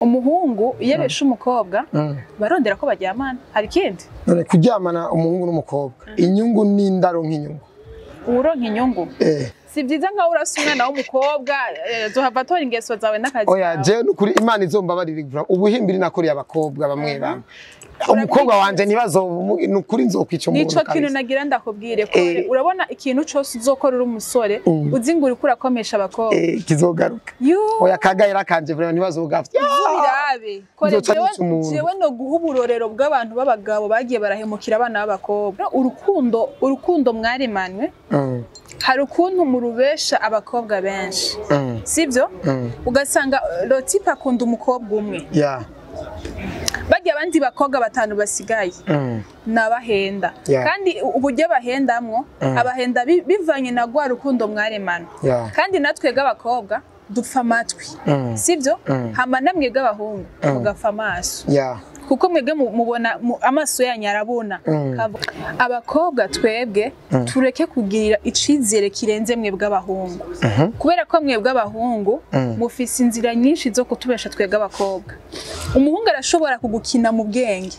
Umuhungu iyo abesha umukobwa barondera ko baryamana, hari ikindi? None kuryamana umuhungu n'umukobwa inyungu n'indaro nk'inyungu? Uronka inyungu. Si byiza nkaho urasa umwana w'umukobwa, zohava atora ingeso zawe n'akazi. Oya, jewe nukuri Imana izombabarira ubuhimbiri nakoreye abakobwa bamwe bamwe. Umukobwa wanje ntibazo nukuri nzokwica umuntu. Nico kintu nagira ndakubwire ko urabona ikintu cose uzokora uri umusore uzi ngo uriko urakomesha abakobwa kizogaruka. Oya kagahera kanje vraiment ntibazogafye. Uzubirabe kore jewe no guha uburorero bw'abantu b'abagabo bagiye barahemukira abana b'abakobwa. Urukundo mwaremanwe hari ukuntu murubesha abakobwa benshi, sivyo? Ugasanga Lotipe akunda umukobwa umwe, barya abandi bakobwa batanu basigaye nabahenda. Kandi uburyo bahendamwo abahenda bivanye na rwa rukundo mwaremana. Kandi natwebwe abakobwa dupfa amatwi, sivyo? Hama namwebwe abahungu mugapfa amaso, kuko mwebwe mubona amaso yanyu arabona. Abakobwa twebwe tureke kugirira icizere kirenze mwebwe abahungu, kubera ko mwebwe abahungu mufise inzira nyinshi zo kutubesha twebwe abakobwa. Umuhungu arashobora kugukina mu bwenge.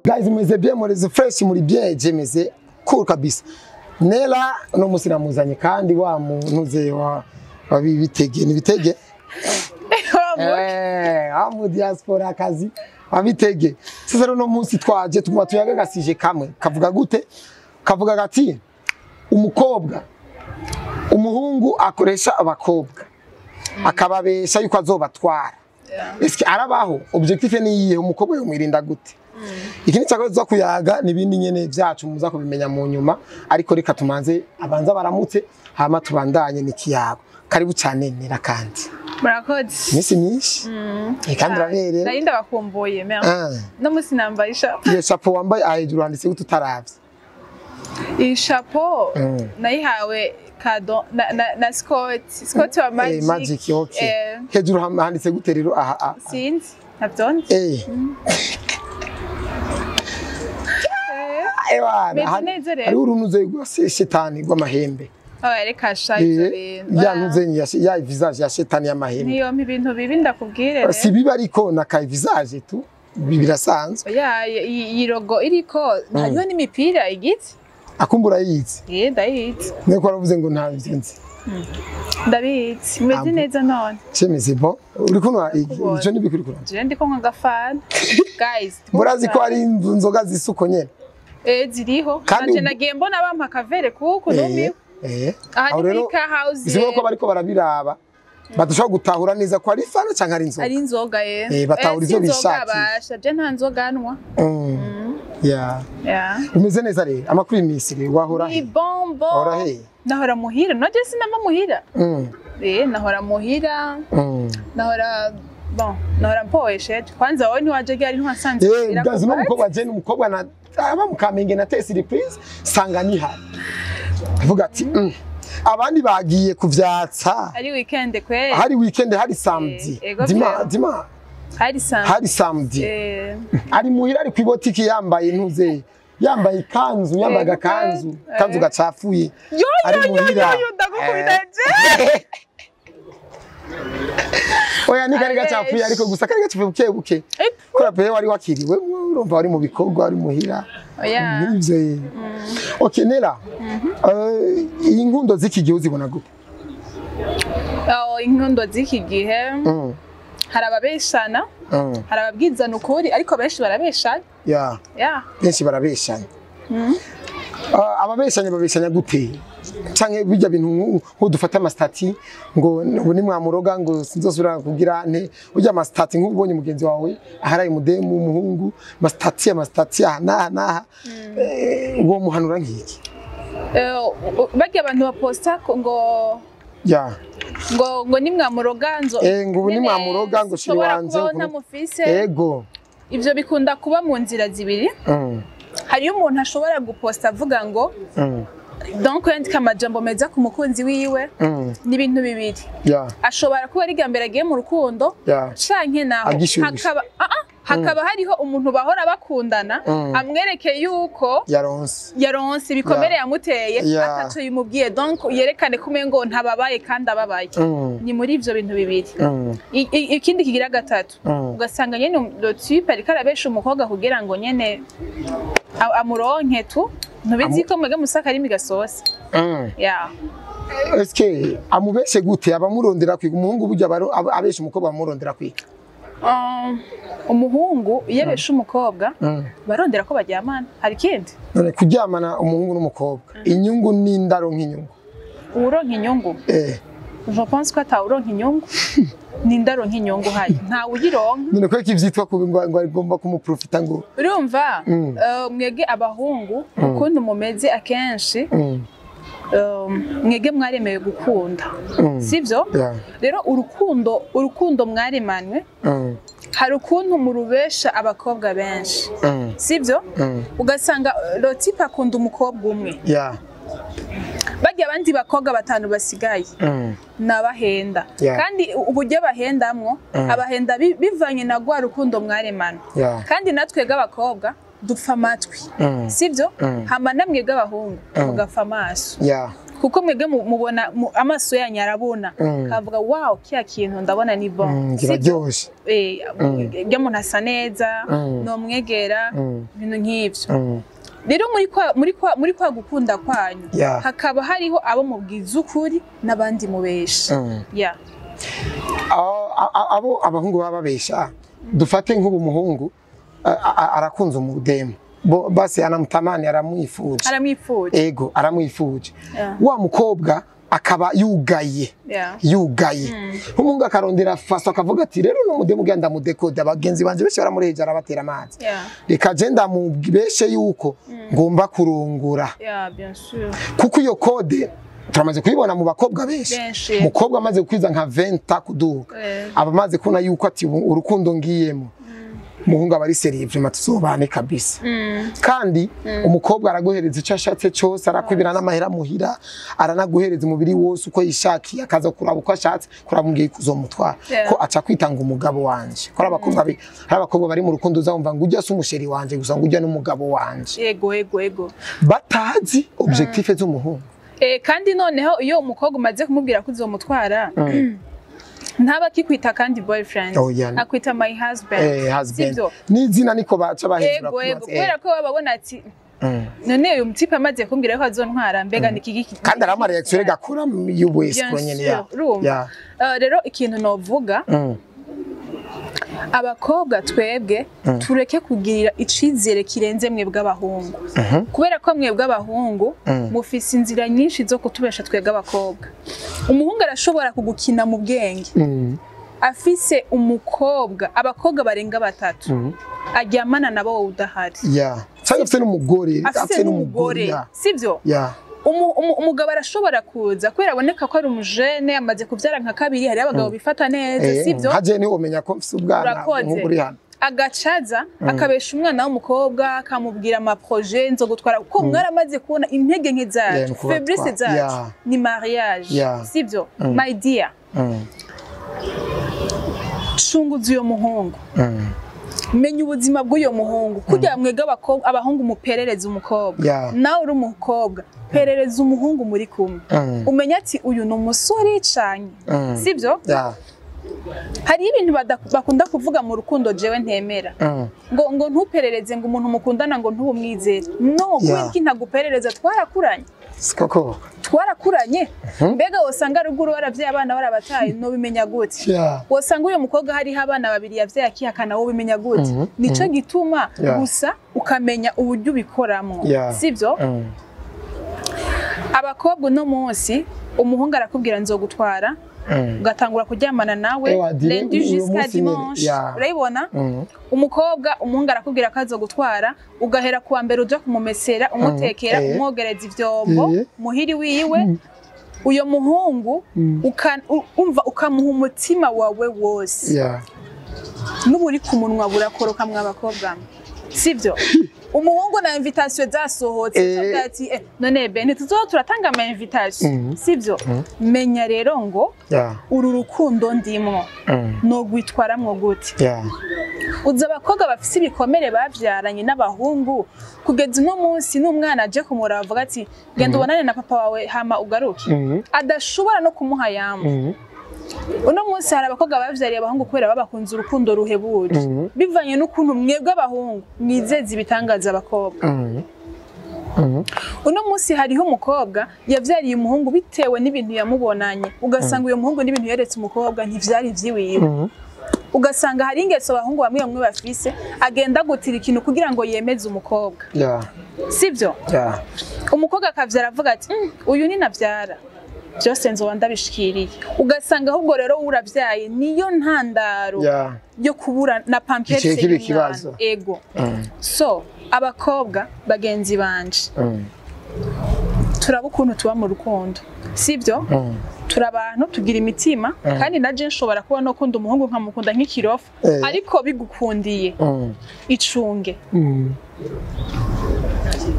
Guys, meze bien, mureze fresh, muri bien, je meze cool kabisa. Nela no musi namuzanye kandi wa muntu wa wabitege ni bitege. Amu diaspora kazi wabitege. Sasa no musi twaje tuguma tuyaga gasije kamwe kavuga gute? Kavuga gati umukobwa umuhungu akoresha abakobwa akababesha yuko azobatwara. Eske arabaho objectif ni iyihe? Umukobwa yomwirinda gute? Ikindi cyakoze kuyaga nibindi nyene vyacu muza kubimenya mu nyuma, ariko reka tumanze abanza baramutse hama tubandanye n'ikiyago. Karibu cyane Nera kandi. Murakoze. Misi myinshi. Kandi urabereye. Nari ndabakumbuye merci. No musi nambaye ishapo. Iyo chapeau wambaye ahejuru handitse gute utaravye? Iyi chapeau nayihawe kado na Scott wa Magic. Magic, okay. Hejuru handitse gute rero aha? Sinzi, ntavyonzi. Hari urunuze rwa shetani rw'amahembe. Reka sha ivyo bintu. Ya ntuze ya visage ya shetani y'amahembe. Niyo mpa ibintu bibi ndakubwire rero. Si bibi ariko na ka visage tu birasanzwe. Ya iyi logo iriko hariho n'imipira igiti. Akumbura yizi. Ndayizi. Niko waravuze ngo nta byo nzi. Ndabizi. Meze neza none. Cemeze bon. Uriko nwa ico nibikuri kurana. Je ndiko nka gafana. Guys, murazi ko ari inzoga zisuko nyene. Ziriho. Nanje nagiye mbona bampa kavere kuko numiwe. Aha ni ka house. Iziko ko bariko barabiraba. Badashobora gutahura neza ko ari fana canke ari inzoga. Ari inzoga. Batahura ivyo bishakiye. Je nta nzoga nwa. Yeah. Umeze neza rero. Amakuru y'imisi rero wahora he? Ni bombo. Wahora he? Nahora muhira. Naje sinama muhira. Nahora muhira. Nahora bon, nahora mpoesheje. Kwanza wowe ntiwaje ryari ntwasanze. Gazi no mukobwa je n'umukobwa na aba mukamenge na test surprise sanga ni hari. Avuga ati abandi bagiye kuvyatsa. Ari weekend kweli. Hari weekend, hari samedi. Dima hari samedi. Hari samedi. Ari muhira ari kwibotiki yambaye ntuze. Yambaye ikanzu, yambaye agakanzu, kanzu gacafuye. Ari muhira. Yo ndagukunda je. Oya ni kari gacafuye ariko gusa kari gacafuye buke buke. Kora pe wari wakiriwe urumva wari mu bikorwa wari muhira. Oya. Nivyo. Okay Nela. Inkundo z'iki gihe uzibona gute? Inkundo z'iki gihe hari ababeshana, hari ababwizana ukuri ariko benshi barabeshana. Yeah. Benshi barabeshana. Ababeshanya babeshanya gute? Canke bijya bintu nk'udufata amastati ngo ubu ni mwamuroga ngo sinzosubira kugira nte ujya amastati nk'ubonye mugenzi wawe aharaye umudemu umuhungu amastati aha naha naha uwo muhanura nk'iki? Barya abantu baposta ngo ngo ni mwamuroga nzo ngo ubu ni mwamuroga ngo shiri wanje ego. Ivyo bikunda kuba mu nzira zibiri. Hariyo umuntu ashobora guposta avuga ngo donc yandika amajambo meza ku mukunzi wiwe ni ibintu bibiri. Ashobora kuba ari gambere agiye mu rukundo canke naho hakaba Hakaba hariho umuntu bahora bakundana amwereke yuko yaronse ibikomere yamuteye ataco yimubwiye, donc yerekane ko umengo ntababaye kandi ababaye. Ni muri ivyo bintu bibiri. Ikindi kigira gatatu, ugasanga nyene le type ariko arabesha umukobwa kugira ngo nyene amuronke tu. Ntubizi ko mwege musaka ari migasosi. Yeah. Eske amubeshe gute? Abamurondera kwiga umuhungu burya abesha umukobwa amurondera kwiga. Umuhungu iyo abesha umukobwa barondera ko baryamana. Hari ikindi? None kuryamana umuhungu n'umukobwa inyungu ni ndaronka inyungu. Uronka inyungu? Je pense ko atawuronka inyungu. Ni ndaronka inyungu hayi. Nta uyironka. None ko ikivyitwa kubi ngo agomba kumuprofita ngo. Urumva mwege abahungu ukuntu mumeze akenshi mwege mwaremewe gukunda. Sivyo? Rero urukundo mwaremanwe hari ukuntu murubesha abakobwa benshi. Sivyo? Ugasanga le type akunda umukobwa umwe. Bajya abandi bakobwa batanu basigaye nabahenda. Kandi uburyo bahendamwo abahenda bivanye na gwa rukundo mwaremana. Kandi natwega abakobwa dupfa amatwi. Sivyo? Hama namwega abahungu mugapfa amaso. Kuko mwege mubona amaso yanyu arabona kavuga wow kiya kintu ndabona ni bon. Kiraryoshe. Rya muntu asa neza no mwegera ibintu nk'ivyo. Rero muri kwa gukunda kwanyu hakaba hariho abo mubwiza ukuri n'abandi mubesha. Abo abahungu baba babesha dufate nk'ubu muhungu arakunze umudemu basi anamutamani aramwifuje. Ego aramwifuje. Wa mukobwa akaba yugaye. Yugaye. Umuhungu akarondera faso akavuga ati rero no mudemu genda mudekode abagenzi banje bese baramureje arabatera amazi. Reka je ndamubeshe yuko ngomba kurongora. Bien sûr. Kuko iyo code turamaze kuyibona mu bakobwa benshi. Mukobwa amaze kwiza nka 20 kuduga. Abamaze kubona yuko ati urukundo ngiyemo. Muhungu abari seriye vraiment tuzobane kabisa. Kandi umukobwa araguhereza icyo ashatse cyose, arakwibira n'amahera muhira, aranaguhereza umubiri wose uko yishakiye, akaza kuraba uko ashatse, kurabungiye kuzomutwara. Ko aca kwitanga umugabo wanje. Ko abakobwa bari mu rukundo uzumva ngo ujya se umusheri wanje gusa ngo ujya n'umugabo wanje. Yego yego yego. Batazi objectif z'umuhungu. Kandi noneho iyo umukobwa umaze kumubwira ko uzomutwara ntaba kikwita kandi boyfriend, akwita my husband. Husband. Nizina niko baca bahindura. Yego kubera ko bababona ati none uyu mutipe amaze kumbwira ko azontwara mbega nikigiki. Kandi arama reaction gakora y'ubwese nyene ya. Rero ikintu novuga abakobwa twebwe tureke kugirira icizere kirenze mwebwe abahungu. Kubera ko mwebwe abahungu mufise inzira nyinshi zo kutubesha twebwe abakobwa. Umuhungu arashobora kugukina mu bwenge. Afise umukobwa, abakobwa barenga batatu. Aryamana nabo wowe udahari. Cyangwa afise n'umugore, afise n'umugore. Sivyo? Umugabo arashobora kuza kubera aboneka ko ari umujene amaze kuvyara nka kabiri, hari abagabo bifata neza, sivyo? Haje ni umenya ko mfise ubwana uri hano. Agacaza akabesha umwana w'umukobwa akamubwira ama projet nzo gutwara kuko mwaramaze kubona intege nke zacu, faiblesse zacu ni mariage, sivyo? My dear, shunguza uyo muhungu. Menya ubuzima bw'uyo muhungu kugira mwega abakobwa abahungu muperereza umukobwa. Nawe uri umukobwa perereza umuhungu muri kumwe. Umenya ati uyu ni umusore canye, sivyo? Hari ibintu bakunda kuvuga mu rukundo jewe ntemera. Ngo ntuperereze ngo umuntu mukundana ngo ntubumwizere. No, kubera iki ntaguperereza twarakuranye. Sikoko. Twarakuranye. Mbega wosanga ruguru waravye abana barabataye no bimenya gute? Wosanga uyo mukobwa hari abana babiri yavye akihakana wo bimenya gute? Nico gituma gusa ukamenya uburyo ubikoramo. Sivyo? Abakobwa no munsi umuhungu arakubwira nzogutwara ugatangura kuryamana nawe lundi jusqu'à dimanche. Urayibona? Umukobwa umuhungu arakubwira ko azogutwara ugahera kuwa mbere uja kumumesera umutekera umwogereza ivyombo muhiri wiwe. Uyo muhungu umva ukamuha umutima wawe wose. N'uburi ku munwa burakoroka mw'abakobwa. Sivyo? Umuhungu na invitation zasohotse avuga ati none be ntituzoba turatanga ama invitation, sivyo? Menya rero ngo uru rukundo ndimwo no gwitwaramwo gute. Uza abakobwa bafise ibikomere bavyaranye n'abahungu kugeza uno munsi n'umwana aje kumuraba avuga ati genda ubonane na papa wawe hama ugaruke, adashobora no kumuha yamwe. Uno munsi hari abakobwa bavyariye abahungu kubera babakunze urukundo ruhebuje, bivanye n'ukuntu mwebwe abahungu mwizeza ibitangaza abakobwa. Uno munsi hariho umukobwa yavyariye umuhungu bitewe n'ibintu yamubonanye, ugasanga uyo muhungu n'ibintu yeretse umukobwa ntivyari vyiwiwe. Ugasanga hari ingeso abahungu bamwe bamwe bafise, agenda gutira ikintu kugira ngo yemeze umukobwa. Sivyo? Umukobwa akavyara avuga ati uyu ni navyara byose nzoba ndabishikiriye. Ugasanga ahubwo rero uravyaye niyo ntandaro yo kubura na pampers y'umwana. Ego. So abakobwa bagenzi banje, turaba ukuntu tuba mu rukundo, sivyo? Turi abantu tugira imitima, kandi naje nshobora kuba no kunda umuhungu nkamukunda nk'ikirofa, ariko bigukundiye icunge.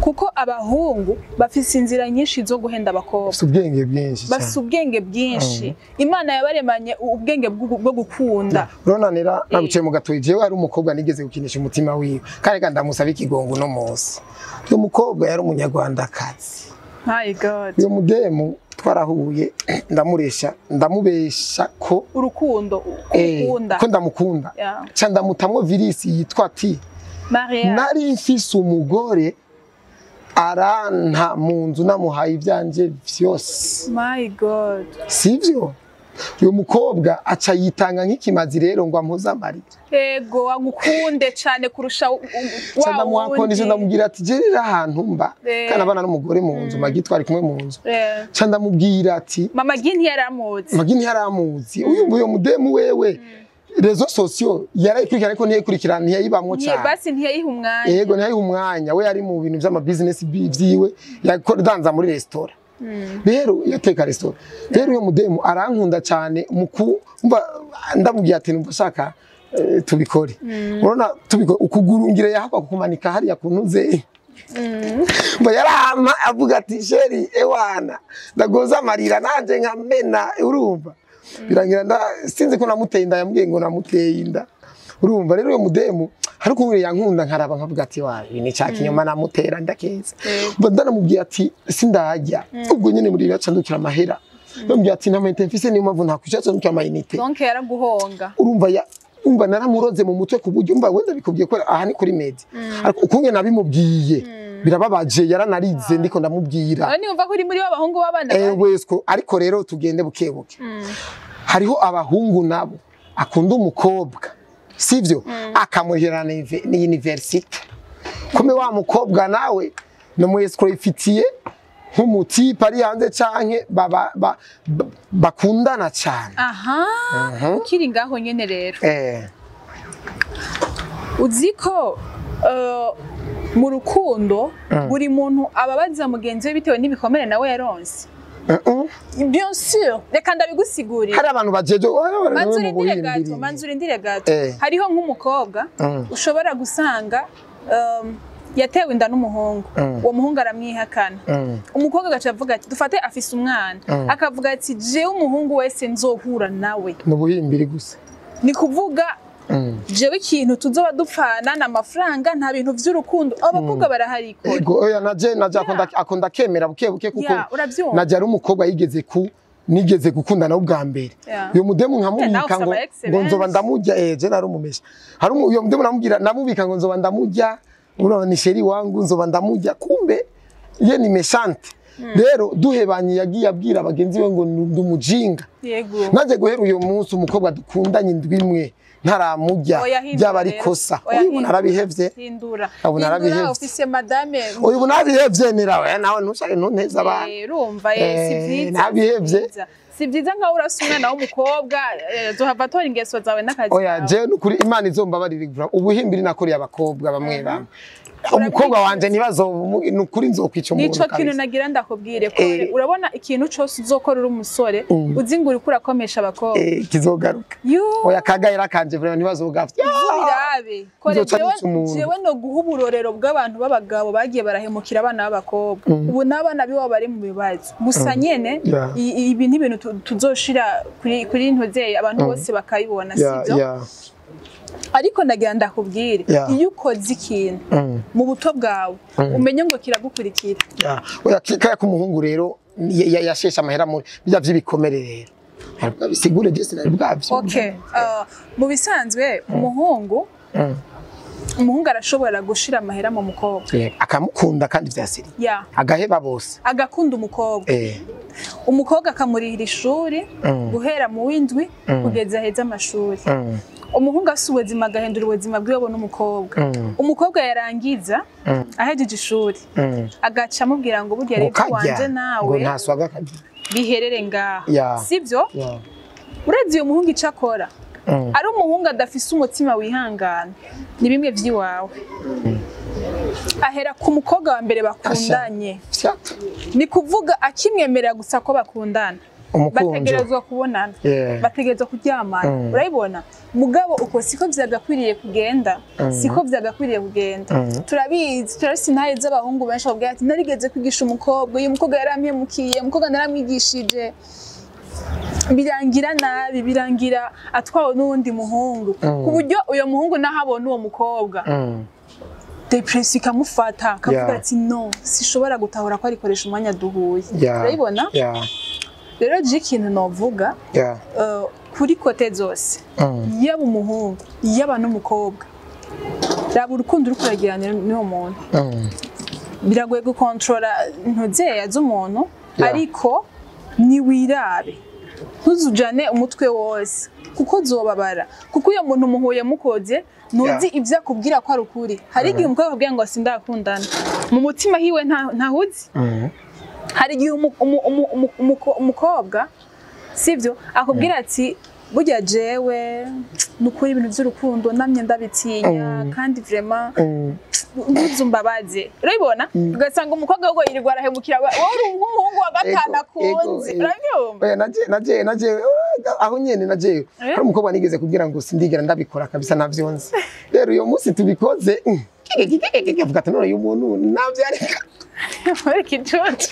Kuko abahungu bafise inzira nyinshi zo guhenda abakobwa, bafise ubwenge bwinshi, bafise ubwenge bwinshi. Imana yabaremanye ubwenge bwo gukunda. Ronanira naguciye mu gatoyi, jewe hari umukobwa nigeze gukinisha umutima wiwe, kandi ndamusaba ikigongo no munsi. Uyu mukobwa yari umunyarwandakazi. My God. Uyu mudemu twarahuye, ndamuresha, ndamubesha ko urukundo ukunda, ko ndamukunda. Ca ndamutamwo virisi yitwa ati nari mfise umugore aranta mu nzu namuhaye ivyanje vyose. My God. Sivyo? Uyu mukobwa aca yitanga nk'ikimazi rero ngo ampoze amarira. Ego, agukunde cyane kurusha wa wundi. Ndamubwira ati jerera ahantu mba, kandi abana n'umugore mu nzu, Magi twari kumwe mu nzu. Ca ndamubwira ati Mama Gi ntiyaramuzi. Magi ntiyaramuzi. Uyu mudemu wewe rezo sosio yarayikurikirana ariko ntiyayikurikirana, ntiyayibamwo cyane. Basi ntiyayiha umwanya. Yego, ntiyayiha umwanya. We yari mu bintu vy'ama business vyiwe, yadanza muri restaurant. Rero yateka restaurant. Rero uyo mudemu arankunda cyane, mukumva ndamubwiye ati numva shaka tubikore. Urabona tubikore ukuguru ngire yahakwa kukumanika hariya kuntuze. Mba yarama avuga ati sheri ewana ndagoza amarira nanje nkamena, urumva. Birangira nda sinzi ko namuteye inda, yambwiye ngo namuteye inda. Urumva rero uyo mudemu hari ukuntu yankunda nkaraba nkavuga ati wa ibi ni cya kinyoma namutera ndakeza. Mba ndanamubwiye ati sindajya. Ubwo nyene muri baca ndukira amahera. Ndamubwiye ati nta mayinite mfise niyo mpamvu ntakwica ndukira amayinite. Donc yaraguhonga. Urumva ya umva naramuroze mu mutwe ku buryo umva wenda bikubwiye ko aha ni kuri media. Ariko ukunge nabimubwiye birababaje, yaranarize ndiko ndamubwira. None umva ko uri muri b'abahungu b'abana. Wesko ariko rero tugende bukebuke. Hariho abahungu nabo akunda umukobwa, sivyo? Akamuhirana ni university. Kome wa mukobwa nawe no mu escrow ifitiye nk'umutipe ari hanze canke bakundana cyane. Aha, ukiri ngaho nyene rero. Uziko mu rukundo buri muntu ababaza mugenzi we bitewe n'ibikomere nawe yaronse. Bien sûr, reka ndabigusigurira. Hari abantu bajeje manzura indire gato. Hariho nk'umukobwa ushobora gusanga yatewe inda n'umuhungu, uwo muhungu aramwihakana. Umukobwa agaca avuga ati dufate afise umwana, akavuga ati jewe umuhungu wese nzohura nawe. N'ubuhimbiri gusa. Ni kuvuga jewe ikintu tuzoba dupfana na amafaranga, nta bintu vy'urukundo. Abakobwa barahari ko. Ego, oya naje akunda kemera buke buke kuko naje ari umukobwa yigeze ku nigeze gukundana ubwa mbere. Uyo mudemu nkamubika ngo nzoba ndamurya, je narumumesha. Hari uyo mudemu namubwira namubika ngo nzoba ndamurya, urabona ni sheri wangu nzoba ndamurya, kumbe ye ni meshante. Rero duhebanye yagiye abwira abagenzi we ngo ndumujinga. Yego. Naje guhera uyo munsi umukobwa dukundanye indwi imwe ntaramujya byaba ari kosa. Uyu narabihevye. Hindura. Hindura officier madame. Uyu narabihevye nirawe nawe ntushake ntunteza abantu. Urumva si vyiza. Nabihevye. Si byiza nkaho urasa umwana w'umukobwa, zohava atora ingeso zawe n'akazi Oya, kawe. jewe nukuri Imana izombabarira ubuhimbiri nakoreye abakobwa bamwe bamwe. Umukobwa wanje ntibazo, nukuri nzokwica umuntu Nico kintu kabisa. nagira ndakubwire ko urabona ikintu cose uzokora uri umusore, uzi ngo uriko urakomesha abakobwa, Kizogaruka. Yu, Oya, kagahera kanje vraiment ntibazogafya. Uzubirabe kore. Nzoca Jewe nica umuntu. jewe no guha uburorero bw'abantu b'abagabo bagiye barahemukira abana b'abakobwa, ubu n'abana biwabo bari mu bibazo gusa nyene. Ibi ni ibintu tuzoshira kuri ntozeye, abantu bose bakabibona, sivyo? Ariko nagira ndakubwire, iyo ukoze ikintu mu buto bwawe, umenye ngo kiragukurikira. Yeah. Oya, kaya k'umuhungu rero yasheshe amahera muri bijya vy'ibikomere rero. Ntabwo bisigure, je sinari bwavyo. Okay, mu bisanzwe umuhungu arashobora gushira amahera mu mukobwa. Yeah. Akamukunda kandi vyasiri. Agaheba bose. Agakunda umukobwa. Umukobwa akamurihira ishuri guhera mu w'indwi kugeza aheze amashuri. Umuhungu asa ubuzima, agahindura ubuzima bwiwe n'umukobwa. Umukobwa yarangiza, ahejeje ishuri, agaca amubwira ngo burya Ngo rero wanje kajya ngo nawe ntaswaga kajya. biherere ngaha, sibyo? Yeah. Uravye uyu muhungu ico akora, ari umuhungu adafise umutima wihangana, ni bimwe vy'iwawe, ahera ku mukobwa wa mbere bakundanye. Fyatu. Ni kuvuga akimwemerera gusa ko bakundana, Umukunjo. bategerezwa kubonana, bategerezwa kuryamana. Urabibona? Mugabo uko siko vyagakwiriye kugenda, siko vyagakwiriye kugenda. Turabizi, turafise intahe z'abahungu benshi bakubwira ati narigeze kwigisha umukobwa, uyu mukobwa yarampemukiye, umukobwa naramwigishije, birangira nabi, birangira atwawe n'uwundi muhungu, ku buryo uyo muhungu naho abona uwo mukobwa, dépression ikamufata, akavuga ati no sishobora gutahura ko arikoresha umwanya duhuye. Urabibona? Yeah. Rero je ikintu novuga, kuri côté zose, yaba umuhungu yaba n'umukobwa, raba urukundo uri kuragirana n'uwo muntu. Biragoye gukontorora ntuzeya z'umuntu, ariko niwirabe, ntuzujane umutwe wose, kuko uzobabara, kuko iyo muntu muhuye mukoze, ntuzi ibyo akubwira ko ari ukuri. Hari igihe umukobwa akubwira ngo sindakundana, mu mutima hiwe ntahuzi. Hari igihe umukobwa, sibyo, akubwira ati burya jewe nukuri ibintu by'urukundo namye ndabitinya, kandi vraiment ntuzumbabaze. Urabibona? Ugasanga umukobwa ahubwo yirirwa arahemukira wowe, uri nk'umuhungu wa gatanu akunze. Urabyumva? Oya, naje aho nyene naje hari umukobwa nigeze kubwira ngo sindigera ndabikora kabisa, navyo nzi. Rero uyo munsi tubikoze, avuga ati none uyu muntu navyo areka. Muri kicucu.